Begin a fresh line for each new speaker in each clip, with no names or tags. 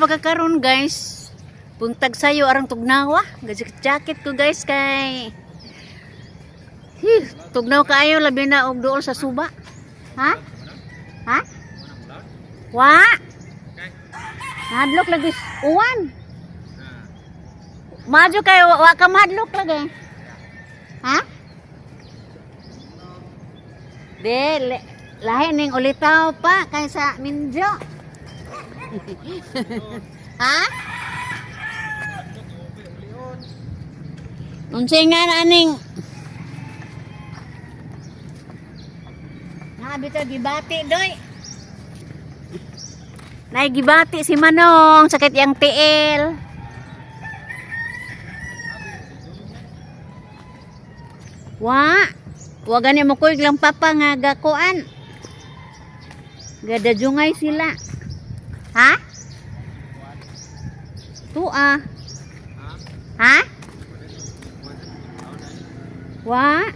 pagkakaroon, guys. Buntag sayo arang tugnawa. Jacket ko, guys, kay Hi, tugnaw kaayo, labi na og duol sa suba. Ha? Ha? Wa? Hadlok lagi uwan. Madyo kay wa ka mahadlok lagi. Ha? De, lahi ning ulitaw pa kaysa minjo. Ha? Unsay nga na aning Nabi to gibati doy. Nay gibati si Manong, sakit yang tiil. Wa, wa gani mo kuyog lang papa nga gakuan. Gadajungay sila. Ha? Tua. Ha? Wa?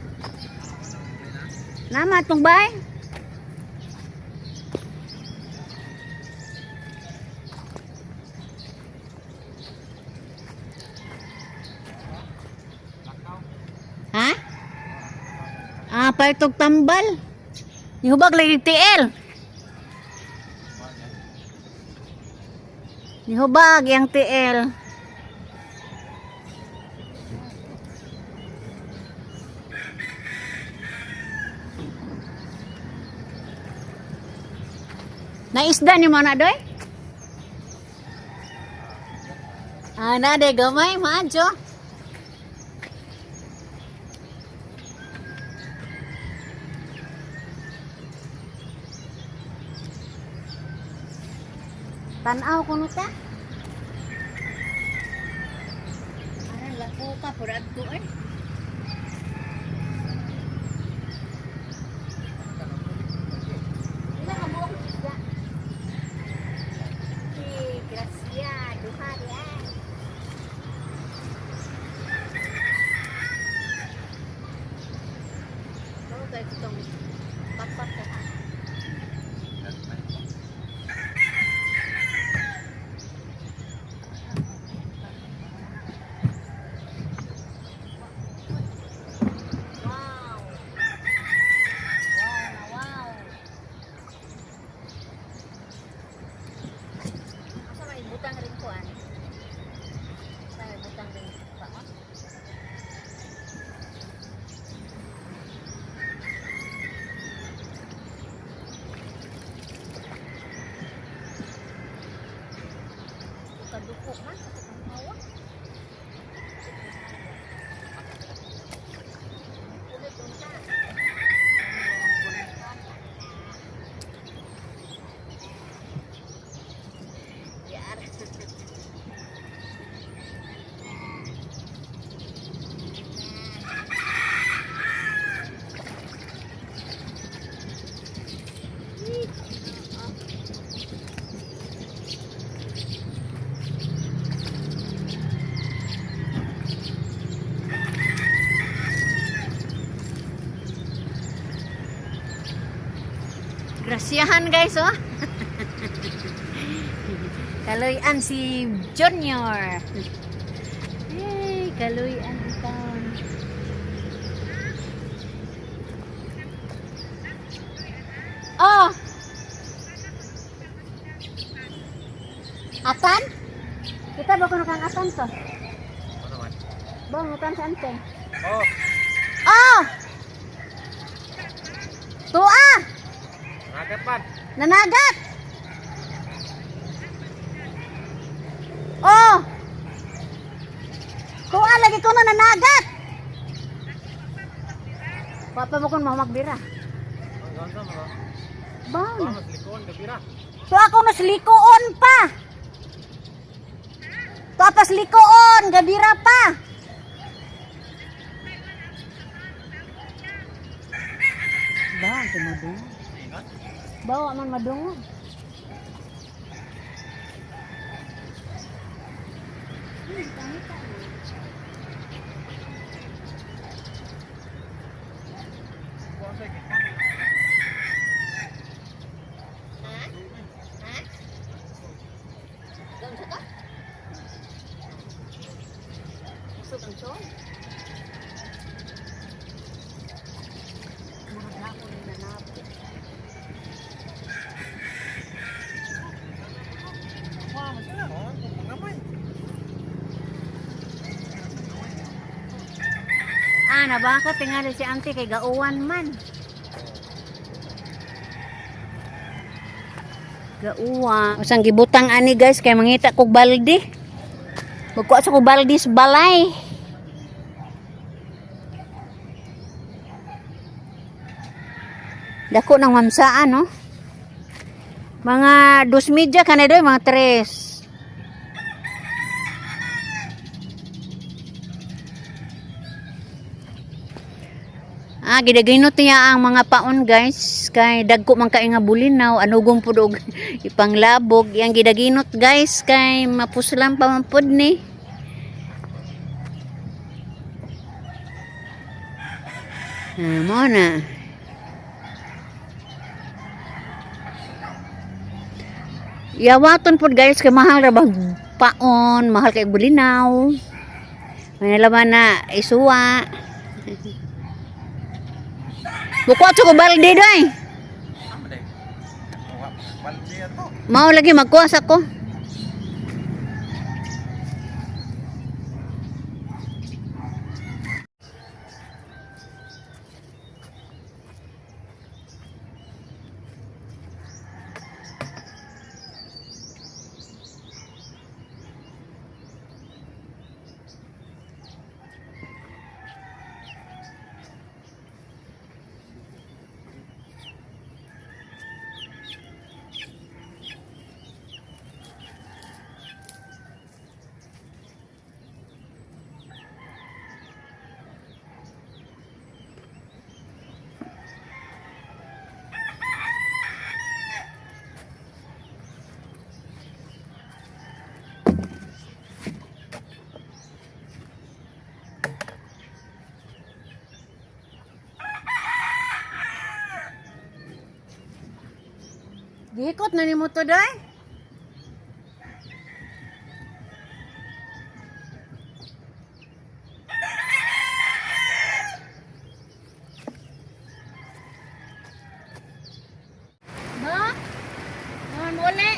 Nama tong bay? Ha? Ah, paitog tambal. Nihubag lagi TL. Nihubag yang TL. Naisda ni mo na doy? Ah, na de gamay maadyo. Tanaw kuno ta. Aran lako ka pud adto eh. Ila ka buok isda? Si Gracia, duha di ay. Oh, kay itong pakpak ko ha. Wow. Wow na wow. Asa may butang rin ko ani? Asa may butang rin pa? Oh? Kaduko man sa katong hawa. Ulit unta. Yar. Grasyahan, guys, oh. Kaluyan si Junior. Hey, kaluyan ang taon. Oh. Atan? Kita ba kuno kang atan to? Bang, utan sa ante.
Oh,
Oh! Tua!
nagat man.
Nanagat! Oh! Tua lagi ko na nanagat! Papa mo kung mamagbira. Bang!
Mas likoon gabira.
Tua ako mas likoon pa! Tua pas likoon, gabira pa! Ba, tumadungog. Bawa man madungog. Ha? Ha? nabaka tingali si auntie kay gauwan man. Gauwan. Usang gibutang ani, guys, kay mangita kog balde. Magkuha sa kog balde sa balay. Dako ng mamsaan, no? Mga 2:30 kanay doy, mga 3. Ah, gidaginot niya ang mga paon, guys, kay dagko man kay nga bulinaw, anugong pud og ipanglabog. Yang gidaginot, guys, kay mapuslan pa man pud ni. Ah, mo na. Yawaton pud, guys, kay mahal ra bag paon, mahal kay bulinaw. May nalaman na isuwa. Bukuat sa ko balde doy.
Amo day. Balde ato.
Mao lagi magkuha sa ko. Gihikot na nimo to, doy. Ba? Naman uli.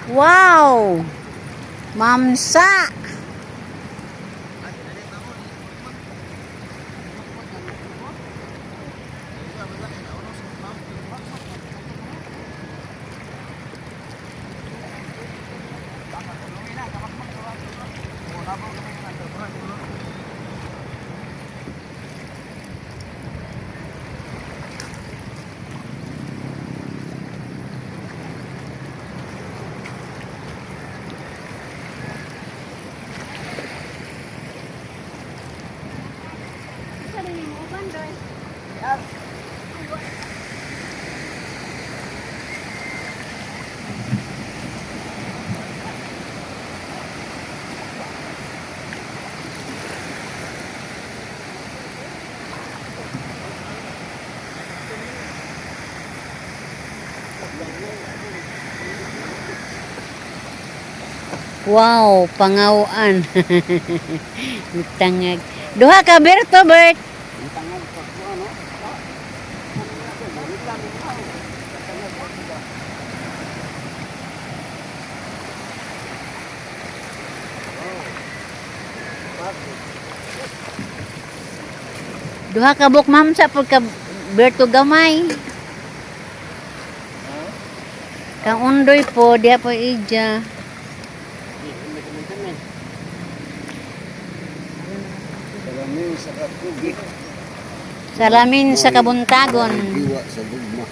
Wow! Mamsa! Wow, pangawan. Tangag. Duha ka Berto, Bert. Duha ka buk, ma'am, sa pagka Berto gamay. Kang undoy po, diha po ija.
Salamin sa katubig.
Salamin sa kabuntagon.
Diwa sa gugma.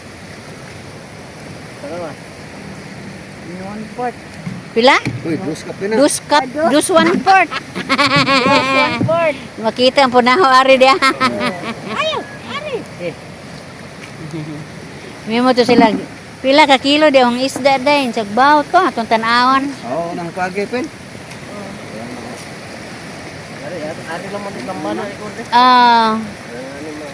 Pila?
Uy, dos ka pina.
Dus cup, dus 1/4. Makita ang punaho ari diha. Ayaw, ari. Mimo to sila. Pila ka kilo di ang isda dayon sa bawt ko atong tan-awon.
Oo, nang pagi pen.
Ari, ari lang man itamba na record eh.
Ah,
Ano ma?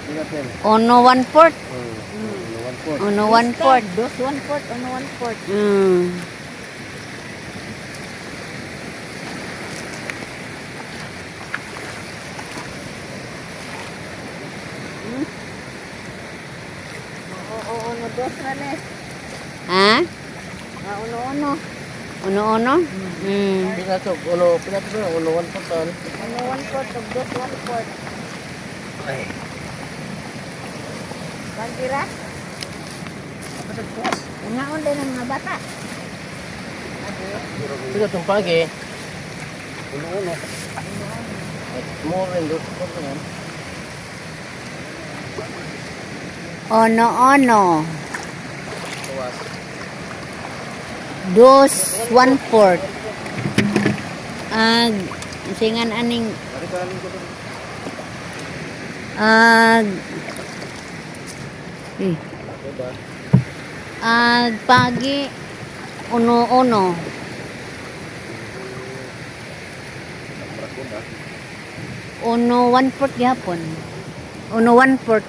Pila pen.
uno 1/4.
1/4.
Uno 1/4.
Dos, 1/4, ano 1/4. Oo, oo, uno, dos na ni.
Ha?
Ah, uno, uno.
Uno uno?
Pila to, uno, pila to, uno 1/4 tan.
Uno, 1/4, ug dos, 1/4.
Ay.
Bandira? Ungaon din ang mga bata.
Pila tong pagi. Uno uno. At more than dos four naman.
Uno uno.
Tuwas.
Dos 1/4. Ag singan aning
Ari pa ko to.
ag eh,
Diba?
ag pagi uno uno. Uno 1/4 gyapon. Uno 1/4.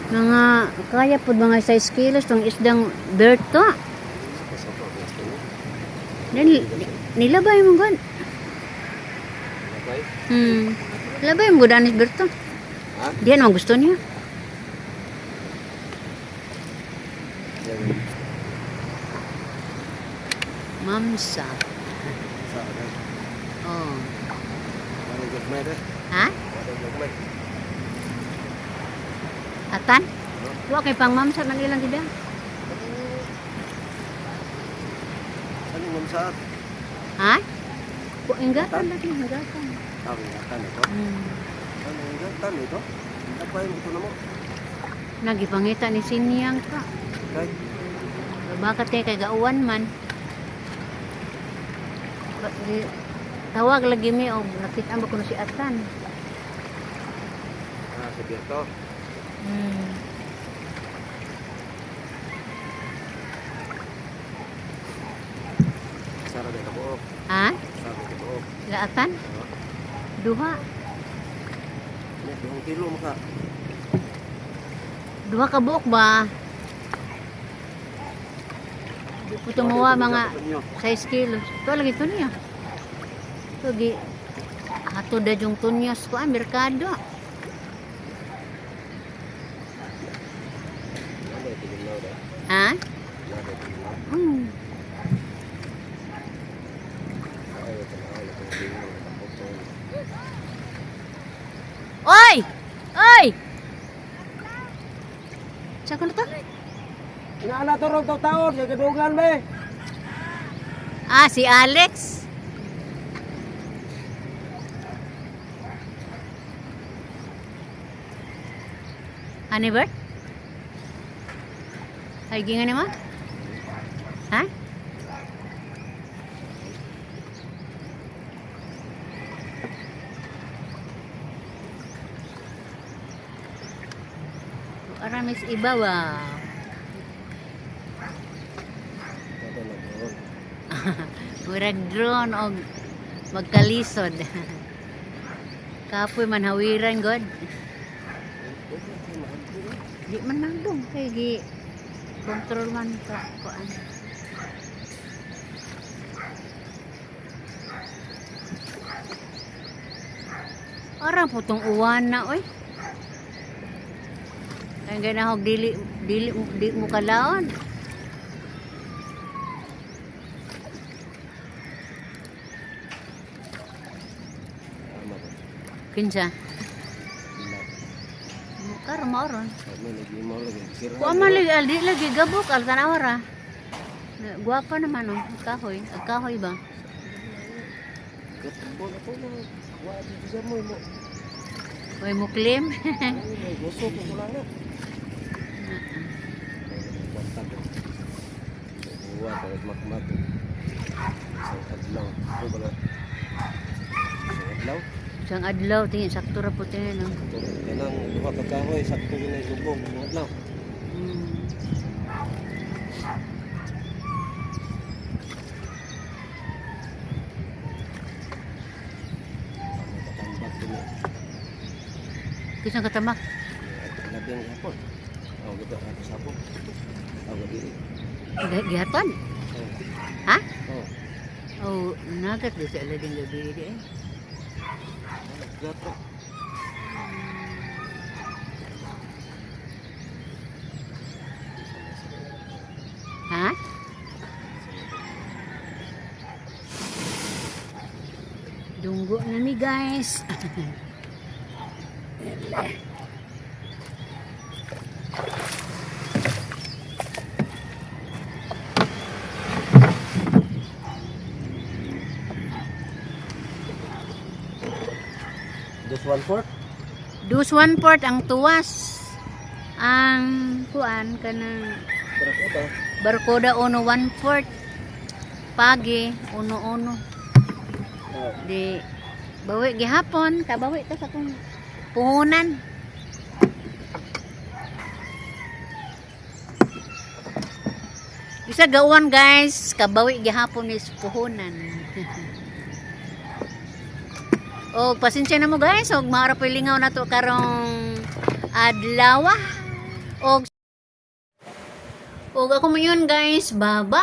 Mga kaya po mga 6 kilos tong isdang berto. Nilabay mo gan.
Okay.
Labay mo gud anis berto.
Ha?
Diyan ang gusto niya.
Yan.
Mamsa.
Sa akin.
Oh.
Wala gagmay eh.
Ha?
Wala gagmay.
Atan? Wa kay pang mamsa nang ilang gid.
Ano man sa
Ha? Wa ingatan lagi ingatan.
Tama ingatan ito. Ano ingatan ito? Apa yung ito namo?
Nagipangita ni Sinyang ka.
Kay
Baka te kay gauwan man. Tawag lagi mi og nakita ba kuno si Atan.
Ah, si Berto. Sara dito ko.
Ha?
Sara dito ko.
Sila Atan? Duha.
Ano, 2 kilo maka.
Duha ka buok ba? Di po tumuwa mga 6 kilos. Ito lagi to niya. Ito gi ato da yung tunyas ko ah, merkado. Ha? Oy! Oy! Sa kuno to?
Inaala to ron taon, kay kadugan be.
Ah, si Alex. Ano Bert? Ay, gingan naman? Ha? Aramis ibawa. Murag drone og magkalisod. Kapoy man hawiran god. Di man nandong kay gi control man ka kuan. Ara po tong uwan na oy. Kay ganahog dili dili di mo kalaon. Kinsa? Mukha maoron. Kuha man lagi, aldi lagi gabok al tanawara. Guwapa naman oh, ang kahoy. Ang kahoy ba? May muklim.
Kwarta nagmakmak. Isang adlaw. Ano ba na? Isang adlaw.
Isang adlaw tingin sakto ra po tingin no.
Kanang duha ka kahoy sakto yun ay lubong isang adlaw. Katambak din eh.
Kisang katamak.
Labi ang hapon. Aw gabi ako sa hapon. Aw gabi.
Gihatan.
Oh.
Ha?
Oh.
Oh, nagat di sa alading gabi di eh.
Gato.
Ha? Dunggo na ni guys.
Just 1/4.
Dus 1/4 ang tuwas. Ang kuan kanang
Barakuda.
Barkoda uno 1/4. Pagi uno uno.
Oh.
Di bawi gihapon, kabawi ta sa akong puhunan. Isa gawan guys, kabawi gihapon is puhunan. O pasensya na mo guys, og maara po'y lingaw na to karong adlaw. Og ako mo yun guys, bye-bye.